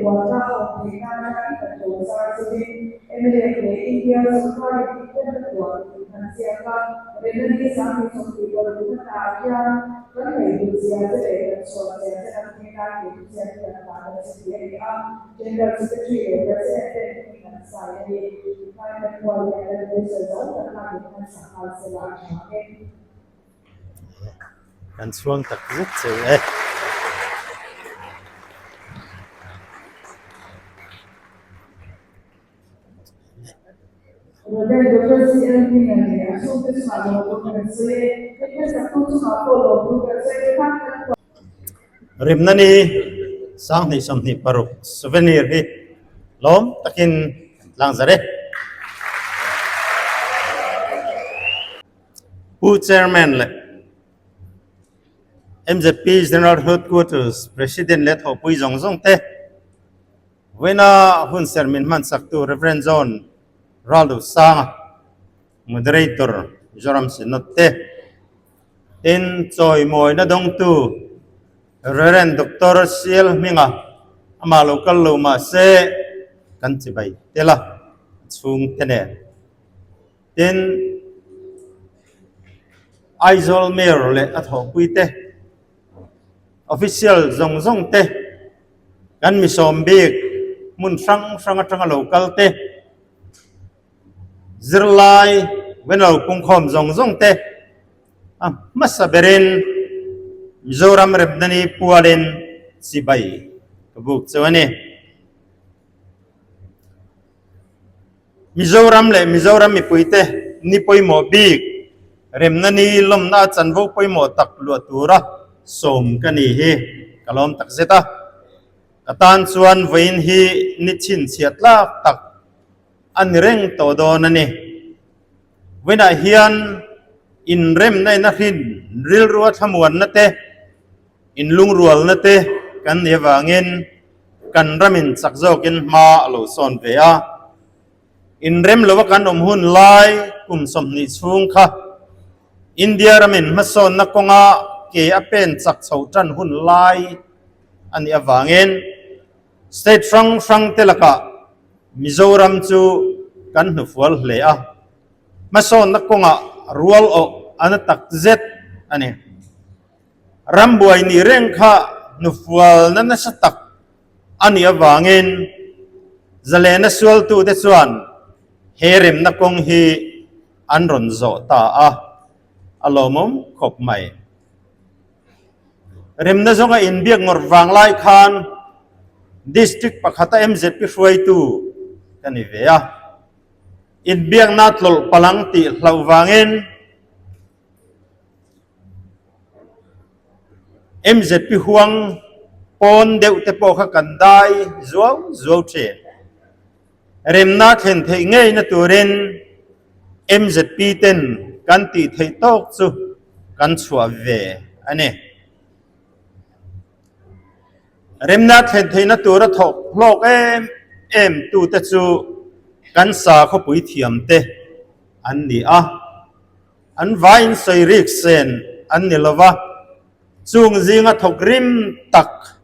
buatla a awm theih nan atangin kan to zar chuvin mnf leh India sorkarin inremna tuah tih an ziak a, remna ni 2025 ah hian kan ngaihhlut zia te leh kan chhuah zia te lam theih nan he thuziak hi an tan a che tih a ni a, General Secretary leh President ten hming an sai a ni. Ngaihna hual leh an advisor zo tak khan min hmansak nghal sela a tha ang e. Kan chhuang tak zet cheu e. Rimna ni 2026 souvenir hi lawm takin kan tlang zar e. Pu Chairman leh MZP General Headquarters President leh thawhpui zawng zawng te vawiina hun ser min hman saktu Rev. John Raldosanga, Moderator Mizoram Synod te, tin chawimawina dawngtu Rev. Doctor Sial Hminga amah lo kal lo mahse kan chibai tel a, a chhungte nen. Tin, Aizawl Mayor leh a thawhpui te, official zawng zawng te, kan mi sawm bik hmun hrang hrang atanga lo kal te, zirlai venlo pungkhawm zawng zawng te a hmasa berin Mizoram Remnani pualin chibai ka buk cheu a ni. Mizoram leh Mizoram mipuite ni pawimawh bik, remna ni lawmna a chanvo pawimawh tak luah tura sawm ka ni hi ka lawm tak zet a. Ka tan chuan vawiin hi ni chhinchhiah tlak tak a ni reng tawh dawn a ni. Vawiinah hian inremna in a hrin rilru a thlamuanna te, Inlungrualna te kan nih avangin kan ramin chak zawkin hma a lo sawn ve a. Inrem lova kan awm hun lai kum 20 chhung kha India ramin hmasawnna kawnga ke a pen chak chho tan hun lai a nih avangin state hrang hrang te lakah Mizoram chu kan hnufual hle a. Hmasawnna kawngah rual awh a na tak zet a ni. Rambuai nih reng kha hnufualna nasa tak a nih avangin zalena sualtute chuan he remna kawng hi an rawn zawh ta a, a lawmawm khawp mai. Remna zawnga inbiak ngawr vang lai khan District pakhata MZP hruaitu ka ni ve a, inbiakna tlawlh palang tih hlauh vangin, MZP huang pawn deuh te pawh kha kan dai zuau zuau thin. Remna thlen theih ngeina turin MZP ten kan tih theih tawk chu kan chhuah ve a ni. Remna thlen theihna tura thawk hlawk em em tute chu kan sakhawpui thiam te an ni a. An vaiin sawi rik sen an ni lo va, chung zinga thawk rim tak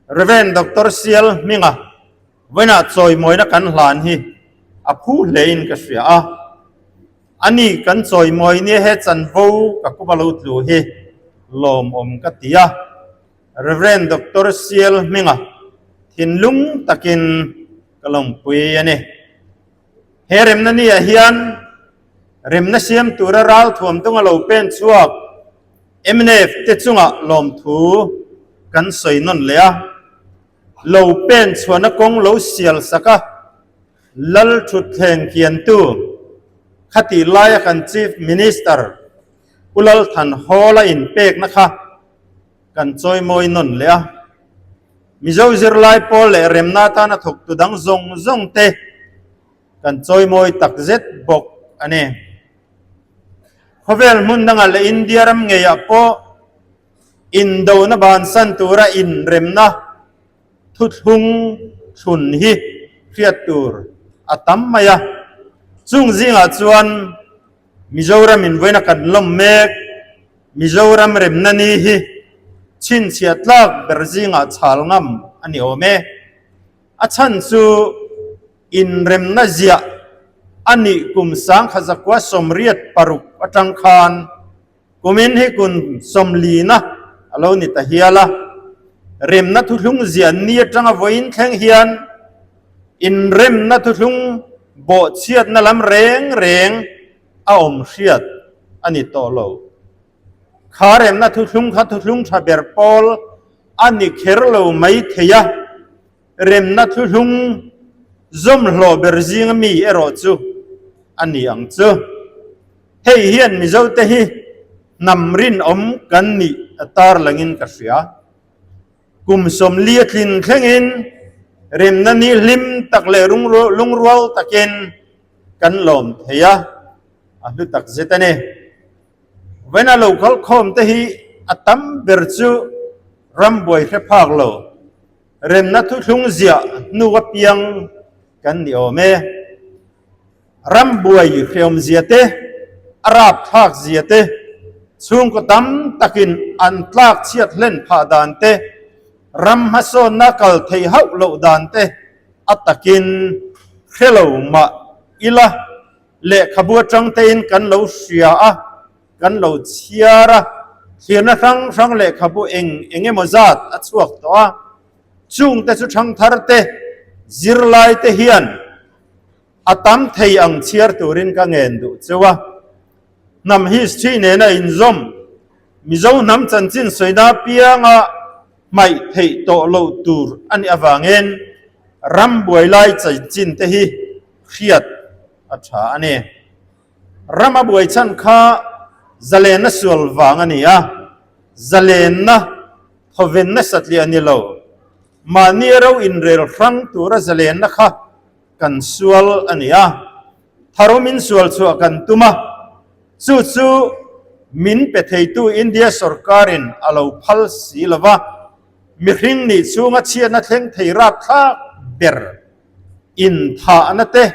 Rev. Doctor Sial hminga vawiinah chawimawina kan hlan hi a phu hlein ka hria a. Ani kan chawimawi nia he chanvo ka kup a lo tlu hi lawmawm ka ti a. Rev. Doctor Sial hminga thinlung takin ka lawmpui a ni. He remna niah hian remna siam tura ral thuam tung a lo pen chhuak mnf te chungah lawmthu kan sawi nawn leh a, lo pen chhuahna kawng lo sial sak a, lal thutthleng kiantu khatih laia kan Chief Minister Pu Lalthan Hall a inpekna kha kan chawimawi nawn leh a. Mizo zirlai pawl leh remna atana thawktu dang zawng zawng te Kan chawimawi tak zet bawk a ni. Khawvel hmun dangah leh India ram ngeiah pawh indona bansan tura inremna thuthlung thlun hi hriat tur a tam mai a. Chung zingah chuan Mizoram in vawiina kan lawm mek, Mizoram remna ni hi chhinchhiah tlak ber zingah chhal ngam a ni awm e. A chhan chu inremna ziah a nih kum 1986 atang khan kumin hi kum sawmlina a lo ni ta hial a. Remna thuthlung ziah ni atanga vawiin thleng hian inremna thuthlung bawhchhiatna lam reng reng a awm hriat a ni tawh lo. Kha remna thuthlung kha thuthlung tha ber pawl a ni kher lo mai thei a, remna thuthlung zawmhlawh ber zinga mi erawh chu a ni ang chu. Hei hian Mizote hi hnam rinawm kan nih a tarlangin ka hria. Kum 40 a tlin thlengin remna ni hlim tak leh lungrual takin kan lawm thei a, a hlu tak zet a ni. Vawiina lo kal khawm te hi a tam ber chu rambuai hre phak lo, remna thuthlung ziah hnu apiang kan ni awm e. Rambuai hreawm zia te, a rapthlak zia te, chhungkaw tam takin an tlak chhiat hlen phah dan te, ram hmasawnna kal thei hauh loh dan te a takin hre lo mah ila. Lehkhabu atang tein kan lo hria a, kan lo chhiar a, thlirna hrang hrang lehkhabu eng eng emaw zat a chhuak tawh a. Chungte chu thangthar te, zirlai te hian a tam thei ang chhiar turin ka ngen duh cheu a. Hnam history nena inzawm, Mizo hnam chanchin sawina pianga hmaih theih tawh loh tur a nih avangin ram buai lai chanchin te hi hriat a tha a ni. Ram a buai chhan kha zalenna sual vang a ni a, zalenna thawvenna satliah a ni lo. Mahni ro inrel hrang tura zalenna kha kan sual a ni a, tharum insual chhuah kan tum a, chu chu min pe theitu India sawrkarin a lo phal si lo va, mihring nih chhunga chhiatna thleng thei rapthlak ber. Inthahna te,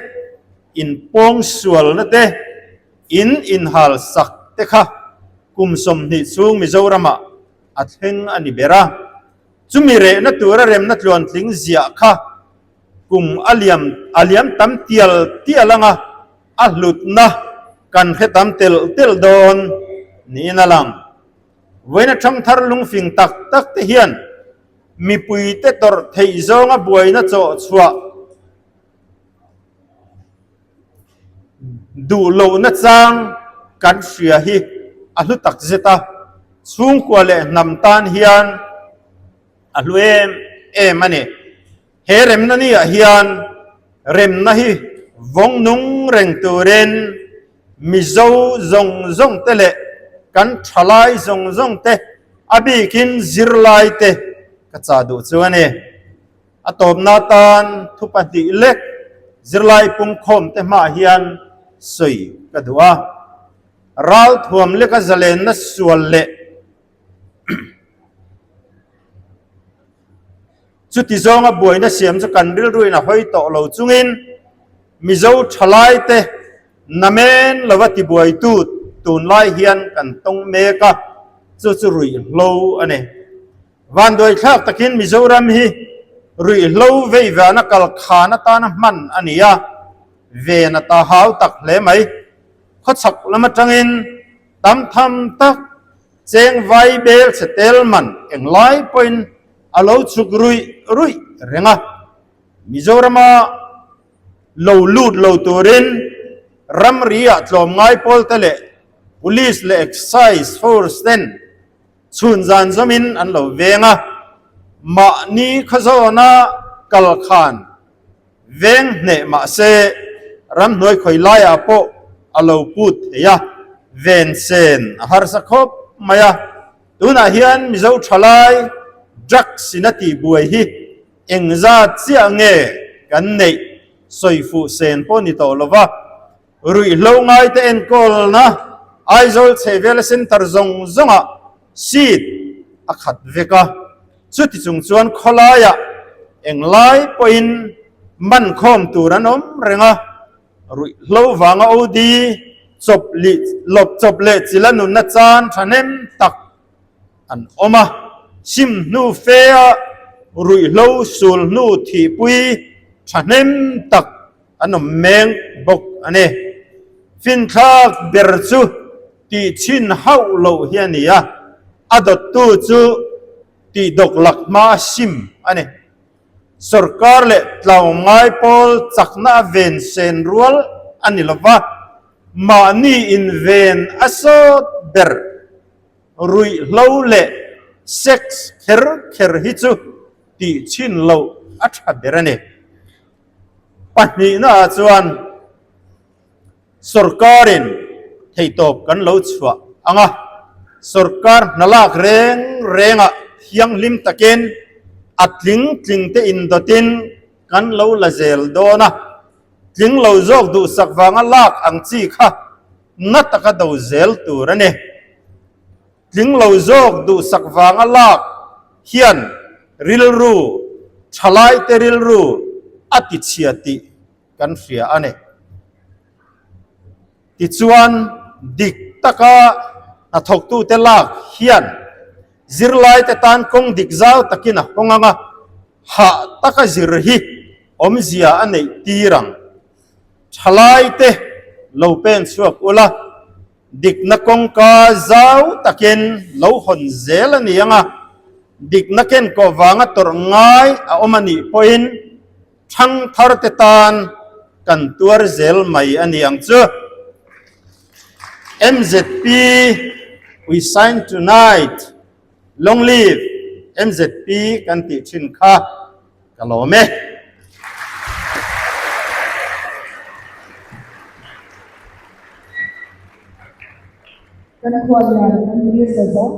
inpawngsualna te, in inhal sak te kha kum 20 chhung Mizoramah a thleng a ni ber a. Chumi rehna tura remna tluantling ziah kha kum a liam a liam tam tial tial anga a hlutna kan hre tam telh telh dawn niin a lang. Vawiina thangthar lungfing tak tak te hian Mipuite tawrh theih zawnga buaina chawh chhuah duh lohna chang kan hria hi a hlu tak zet a, chhungkua leh hnam tan hian a hlu em em a ni. He remna niah hian remna hi vawng nung reng turin Mizo zawng zawng te leh kan thalai zawng zawng te a bikin zirlai te ka chah duh chu a ni. A tawpna tan thu pahnih lek zirlai pungkhawm te hmaah hian sawi ka duh a. Ralthuam leka zalenna sual leh Chuti zawnga buaina siam chu kan rilruin a hawi tawh lo chungin Mizo thalaite namen lova tibuaitu tunlai hian kan tawng mek a, chu chu ruihhlo a ni. Vanduaithlak takin Mizoram hi ruihhlo vei vana kal khan atana hman a ni a, ven a ta hau tak hle mai. Khawchhak lam atangin tam tham tak cheng vai bel chhe tel man englai pawhin a lo chhuk ruih ruih reng a. Mizorama lo lut lo turin ramri-ah tlawmngai pawlte leh Police leh Excise Force ten chhun zan zawmin an lo veng a, mahni khawzawna kal khan veng hneh mah se ramhnuai khawi laiah pawh a lo put thei a, ven sen a harsa khawp mai a. Tunah hian Mizo thalai drugs in a tihbuai hi engzat chiah nge kan neih sawi fuh sen pawh ni tawh lova, ruihhlo ngaite enkawlna Aizawl chhehvela centre zawng zawngah seat a khat vek a, chuti chung chuan khawlaiah englai pawhin man khawm tur an awm reng a, ruihhlo vanga OD chawp lih lawp chawp leh chila nunna chan thahnem tak an awm a, sim hnu fe a. Ruihhlo sulhnu thihpui thahnem tak an awm meng bawk a ni. Finthlak ber chu tih chhin hauh loh hi a ni a, a dawttu chu tih dawk lak hma a sim a ni. Sorkar leh tlawmngai pawl chakna a ven sen rual a ni lo va, mahni inven a sawt ber. Ruihhlo leh sex kher kher hi chu tih chhin loh a tha ber a ni. Pahnihna ah chuan sorkarin theihtawp kan lo chhuah ang a, sorkar hna lak reng rengah thianghlim takin a tling tling te indawtin kan lo la zel dawn a, tling lo zawk duhsak vanga lak ang chi kha na taka do zel tur a ni. Tling lo zawk duhsak vanga lak hian rilru, thalaite rilru a tichhia tih kan hria a ni. Tichuan, dik taka hnathawktute lak hian zirlaite tan kawng dik zau takin a hawng ang a, hah taka zir hi awmzia a neih tir ang. Thalaite lo pen chhuak ula, dikna kawngka zau takin lo hawn zel a ni ang a, dikna kenkawh vanga tawrh ngai a awm a nih pawhin thangtharte tan kan tuar zel mai a ni ang chu. MZP we sign tonight, long live MZP kan tih thin kha. Ka lawm e. Kan khuallian kan Minister zawng.